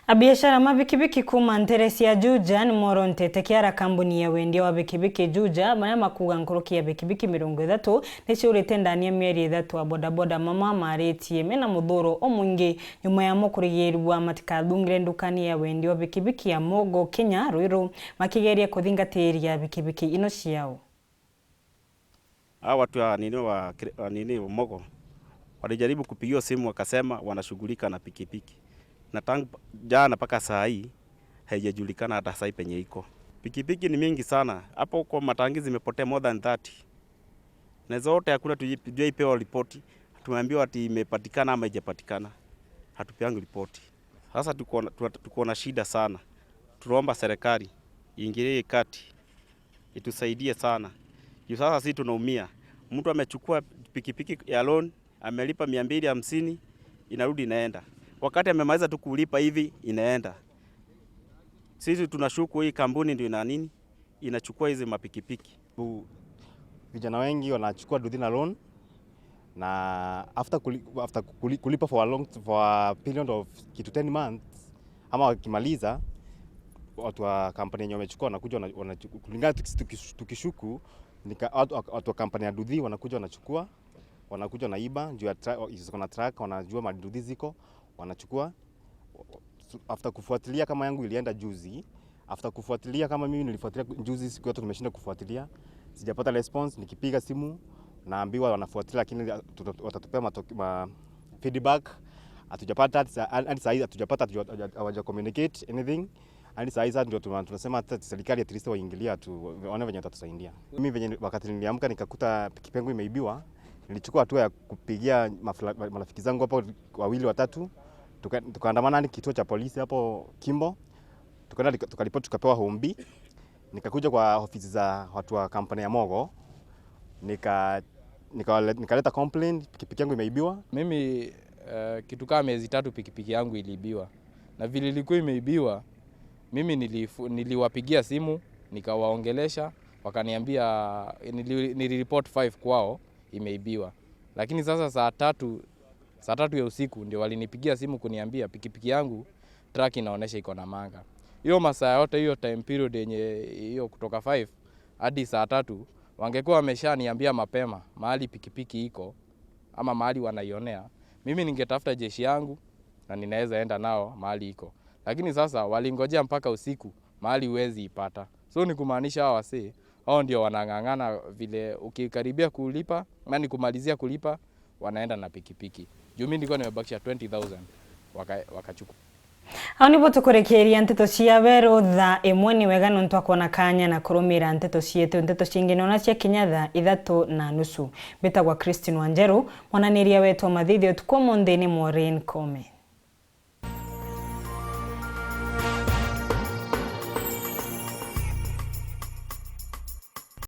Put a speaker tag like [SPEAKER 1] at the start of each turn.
[SPEAKER 1] Abiashara ma bikibiki kuma ntere cia Juja nimorontete kiara kambuni ya wendia wa bikibiki Juja maria makuga nkoroki ya bikibiki 30 niciurite ndani ya mieri 3. A bodaboda mama maritie mena muthuro o mwingi nyuma ya mo kurigirwa matikathungire ndukani ya wendia wa bikibiki ya Mogo Kenya Ruiru makigeria kuthingatiria bikibiki ino ciao.
[SPEAKER 2] Hao watu wa nini wa nini Mogo walijaribu kupigiwa simu wakasema wanashughulika na pikipiki, na tangu jana mpaka saa hii haijajulikana hata saa hii penye iko. Pikipiki ni mingi sana hapo kwa matangi, zimepotea more than 30 na zote hakuna tujaipewa ripoti. Tumeambiwa ati imepatikana ama haijapatikana, hatupeangi ripoti. Sasa tuko na shida sana, tunaomba serikali iingilie kati itusaidie sana juu sasa sisi tunaumia. Mtu amechukua pikipiki ya loan amelipa 250, inarudi inaenda. Wakati amemaliza tu kulipa hivi inaenda. Sisi tunashuku hii kampuni ndio ina nini inachukua hizi mapikipiki.
[SPEAKER 3] Vijana wengi wanachukua nduthi na loan na after kulipa for a period of kitu 10 months ama wakimaliza, watu wa kampani yenye wamechukua wanakuja kulingana tukishuku watu wa kampani ya nduthi wanakuja wanachukua, wanakuja wanaiba juu ya ziko na track, wanajua mahali nduthi ziko, wanachukua. After kufuatilia, kama yangu ilienda juzi, after kufuatilia, kama mimi nilifuatilia juzi, siku yote tumeshinda kufuatilia, sijapata response. Nikipiga simu naambiwa wanafuatilia, lakini watatupea feedback. Hatujapata hadi saa hii, hatujapata, hawaja communicate anything hadi saa hii. Sasa ndio tunasema hata serikali at least waingilia tu waone venye watatusaidia. Mimi venye wakati niliamka nikakuta pikipiki yangu imeibiwa, nilichukua hatua ya kupigia marafiki zangu hapo wawili watatu, tukaandamana hadi kituo cha polisi hapo Kimbo, tukaenda tukaripoti, tukapewa ombi. Nikakuja kwa ofisi za watu wa kampani ya Mogo, nikaleta complaint, pikipiki yangu imeibiwa.
[SPEAKER 4] Mimi kitu kama miezi 3 pikipiki yangu iliibiwa, na vile ilikuwa imeibiwa, mimi niliwapigia simu nikawaongelesha, wakaniambia niliripoti 5 kwao imeibiwa, lakini sasa saa 3 ya usiku ndio walinipigia simu kuniambia pikipiki yangu track inaonyesha iko na manga. Hiyo masaa yote, hiyo time period yenye hiyo kutoka 5 hadi saa 3, wangekuwa wameshaniambia mapema mahali pikipiki iko ama mahali wanaionea, mimi ningetafuta jeshi yangu na ninaweza enda nao mahali iko. Lakini sasa walingojea mpaka usiku, mahali huwezi ipata. So ni kumaanisha hawa wasee hao ndio wanang'ang'ana, vile ukikaribia kulipa, yani kumalizia kulipa, wanaenda na pikipiki. Juu mimi nilikuwa nimebakisha 20,000 wakachukua.
[SPEAKER 1] Hau nibo tukurekeria nteto cia weru thaa 1. Ni wega nontu akona kanya na kurumira nteto cietu, nteto cingi nona cia kinya thaa 3:30. Mbitagwa Christine Wanjeru, mwananiria wetwa Mathithi utuku umuthi ni Maureen Kome.